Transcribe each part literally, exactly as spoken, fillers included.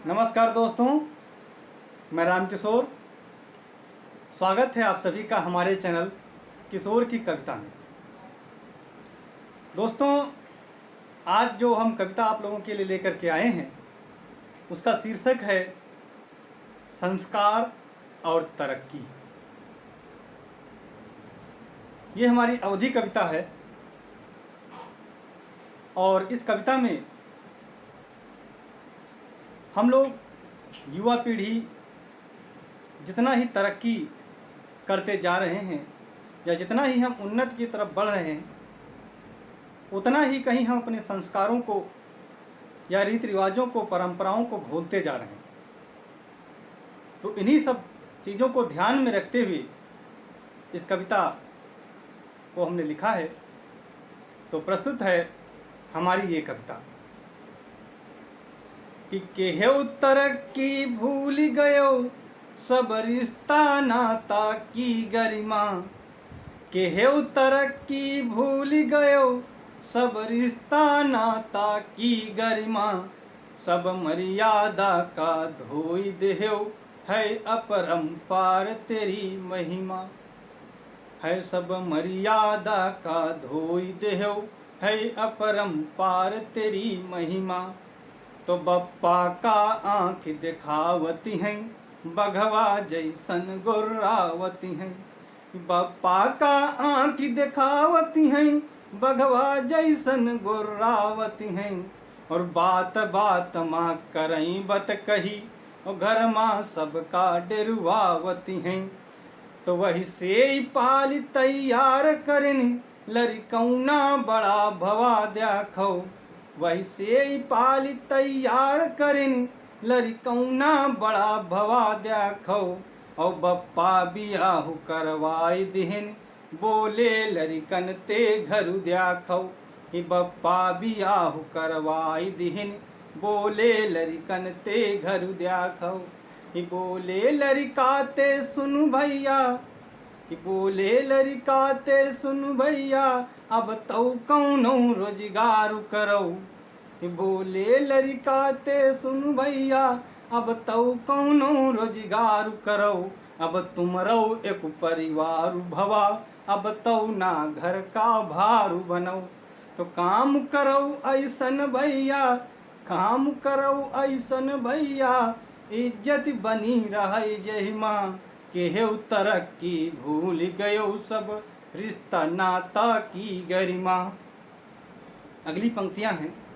नमस्कार दोस्तों, मैं रामकिशोर। स्वागत है आप सभी का हमारे चैनल किशोर की कविता में। दोस्तों, आज जो हम कविता आप लोगों के लिए लेकर के आए हैं, उसका शीर्षक है संस्कार और तरक्की। ये हमारी अवधी कविता है और इस कविता में हम लोग, युवा पीढ़ी, जितना ही तरक्की करते जा रहे हैं या जितना ही हम उन्नत की तरफ बढ़ रहे हैं, उतना ही कहीं हम अपने संस्कारों को या रीति रिवाजों को, परंपराओं को भूलते जा रहे हैं। तो इन्हीं सब चीज़ों को ध्यान में रखते हुए इस कविता को हमने लिखा है। तो प्रस्तुत है हमारी ये कविता कि केहेव तरक्की भूल गयो, सब रिश्ता नाता की गरिमा। केहेव तरक्की भूल गयो, सब रिश्ता नाता की गरिमा। सब मर्यादा का धोई देहेव, है अपरंपार तेरी महिमा। है सब मर्यादा का धोई देहेव, है अपरंपार तेरी महिमा। तो बप्पा का आँख दिखावती हैं, बघवा जैसन गुर्रावती हैं। बप्पा का आँख दिखावती हैं, बघवा जैसन गुर्रावती हैं। और बात बात मा करई बत कही, और घर मा सबका डेरुआवती हैं। तो वही से ही पाल तैयार करिन, लरिकौना बड़ा भवा द्याखौ। वही से ही पाल तैयार करिन, लरिकौना बड़ा भवा द्याखौ। और बप्पा बियाह करवाई दिहिन, बोले लरिकन ते घरु द्याखौ। ही बप्पा बियाह करवाई दिहिन, बोले लरिकन ते घरु द्याखौ। ही बोले लरिका ते सुनु भैया, कि बोले लरिका ते सुनु भैया, अब तौ कौनो रोजगार करौ। कि बोले लरिका ते सुनु भैया, अब तौ कौनो रोजगार करौ। अब तुमरौ एक परिवार भवा, अब तौ ना घर का भार बनौ। तो काम करौ ऐसन भैया, काम करौ ऐसन भैया, इज्जत बनी रहै जहिमा। केहेव तरक्की भूल गयो, सब रिश्ता नाता की गरिमा। अगली पंक्तियां हैं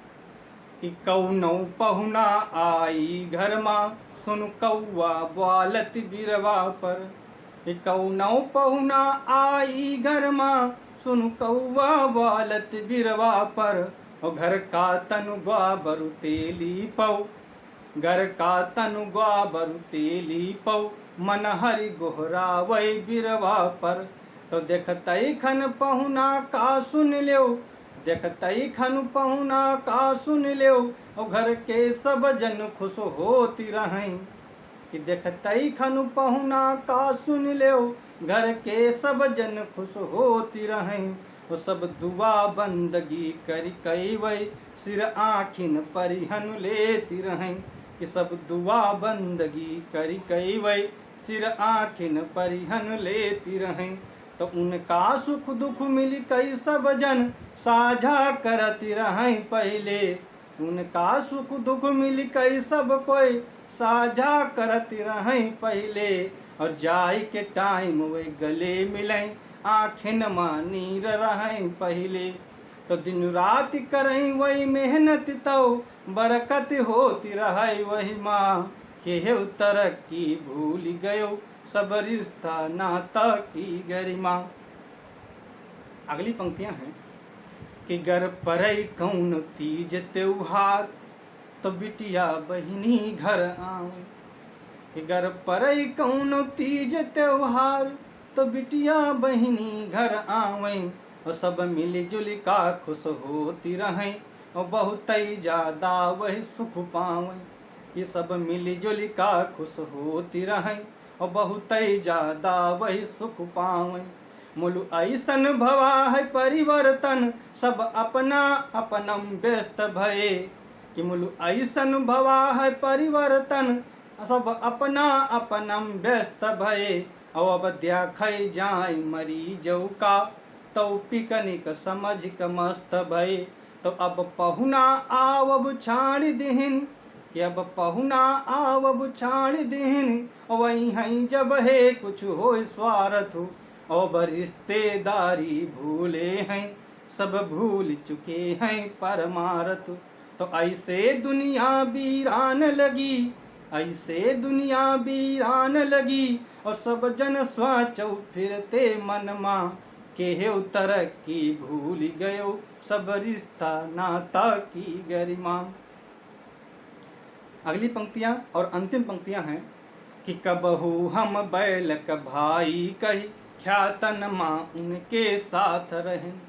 कि कौनो पहुना आई घर मा, सुन कौआ बोलत बिरवा पर। कि कौनो पहुना आई घर मा, सुन कौआ बोलत बिरवा पर। और घर का तनु ग्वाबरु ते लीपौ, घर का तनु ग्वाबरु ते लीपौ, मन हरि गोहरावै बिरवा पर। तो देखतै खन पहुना का सुन लेव, देखतै खन पहुना का सुन लेव, और घर के सब जन खुश होती रहैं। कि देखतै खन पहुना का सुन लेव, घर के सब जन खुश होती रहैं। और सब दुआ बंदगी करि कइवै, सिर आँखिन परिहन लेती रहैं। कि सब दुआ बंदगी करि कइवै, सिर आँखिन परिहन लेती रहैं। तो उनका सुख दुख मिलि कइ सब जन साझा करति रहैं पहिले। उनका सुख दुख मिलि कइ सब कोई साझा करति रहैं पहिले। और जाइ के टाइम वे गले मिलैं, आँखिन मा नीर रहैं पहिले। तो दिन रात करैं वही मेहनत तौ बरकत होती रहै वही मा। केहेव तरक्की भूल गयो, सब रिश्ता नाता की गरिमा। अगली पंक्तियां हैं कि गर परै कौनो तीज त्योहार, तो बिटिया बहिनी घर आवैं। कि गर परै कौनो तीज त्योहार, तो बिटिया बहिनी घर आवैं। और सब मिलि जुलि का खुश होती रहैं, और बहुतै ज्यादा वही सुख पावैं। कि सब मिलि जुलि का खुश होती रहैं, और बहुतै ज्यादा वही सुख पावैं। मुलु ऐसन भवा है परिवर्तन, सब अपना अपनम व्यस्त भए। कि मुलु अइसन भवा है परिवर्तन, सब अपना अपनम व्यस्त भए। अब देखै जाए मरीजउ का, तउ पिकनिक समझिक मस्त भए। तो अब पहुना आवब छाड़ि दिहिन, कि अब पहुना आवब छाड़ि दिहिन, वही हैं जब हे कुछ होय स्वार्थ। अब रिश्तेदारी भूले हैं, सब भूल चुके हैं परमार्थ। तो ऐसे दुनिया बीरान लगी, ऐसे दुनिया बीरान लगी, और सब जन स्वाचौ फिरते मन मा। केहेउ तरक्की भूलि गयो, सब रिश्ता नाता की गरिमा। अगली पंक्तियाँ और अंतिम पंक्तियाँ हैं कि कबहू हम बैलक भाई कहि, ख्यातन मा उनके साथ रहेन।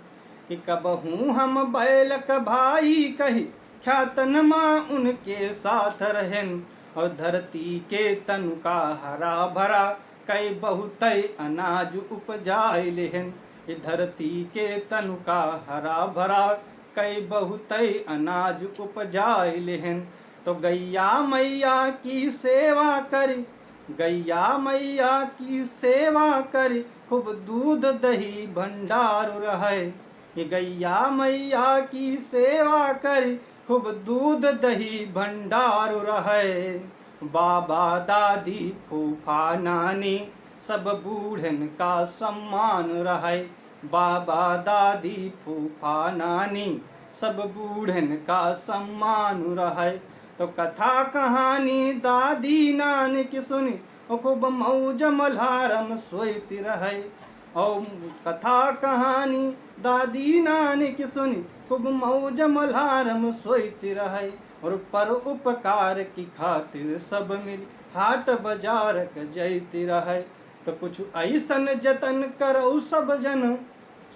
कि कबहू हम बैलक भाई कहि, ख्यातन मा उनके साथ रहेन। और धरती के तनुका हरा भरा, कई बहुतै अनाज उपजाइ लेहेन। कि धरती के तनुका हरा भरा, कई बहुतै अनाज उपजाइ लेहेन। तो गैया मैया की सेवा करि, गैया मैया की सेवा करि, खूब दूध दही भंडार रहै। कि गैया मैया की सेवा करि, खूब दूध दही भंडार रहै। बाबा दादी फूफा नानी, सब बूढ़न का सम्मान रहै। बाबा दादी फूफा नानी, सब बूढ़न का सम्मान रहै। तो कथा कहानी दादी नानी की सुनि, ओ खूब मौज मल्हारम सोइत रहै। और कथा कहानी दादी नानी की सुनि, खूब मौज मल्हारम सोइत रहै। और पर उपकार की खातिर सब मिल हाट बजारक जैत रहै। तो कुछ अइसन जतन करौ सब जन,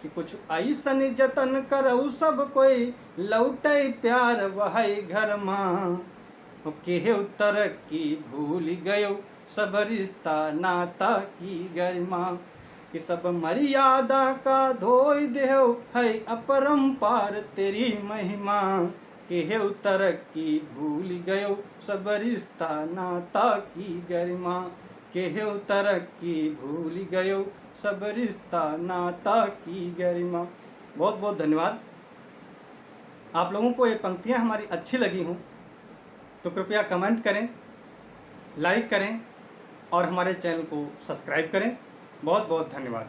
कि कुछ अइसन जतन करौ सब कोई, लौटै प्यार वहै घर मा। हो केहेउ तरक्की भूलि गयो, सब रिश्ता नाता की गरिमा। कि सब मर्यादा का धोइ देहो, है अपरंपार तेरी महिमा। केहेउ तरक्की भूलि गयो, सब रिश्ता नाता की गरिमा। केहेउ तरक्की भूलि गयो, सब रिश्ता नाता की गरिमा। बहुत बहुत धन्यवाद। आप लोगों को ये पंक्तियाँ हमारी अच्छी लगी हों तो कृपया comment करें, like करें और हमारे channel को subscribe करें। बहुत बहुत धन्यवाद।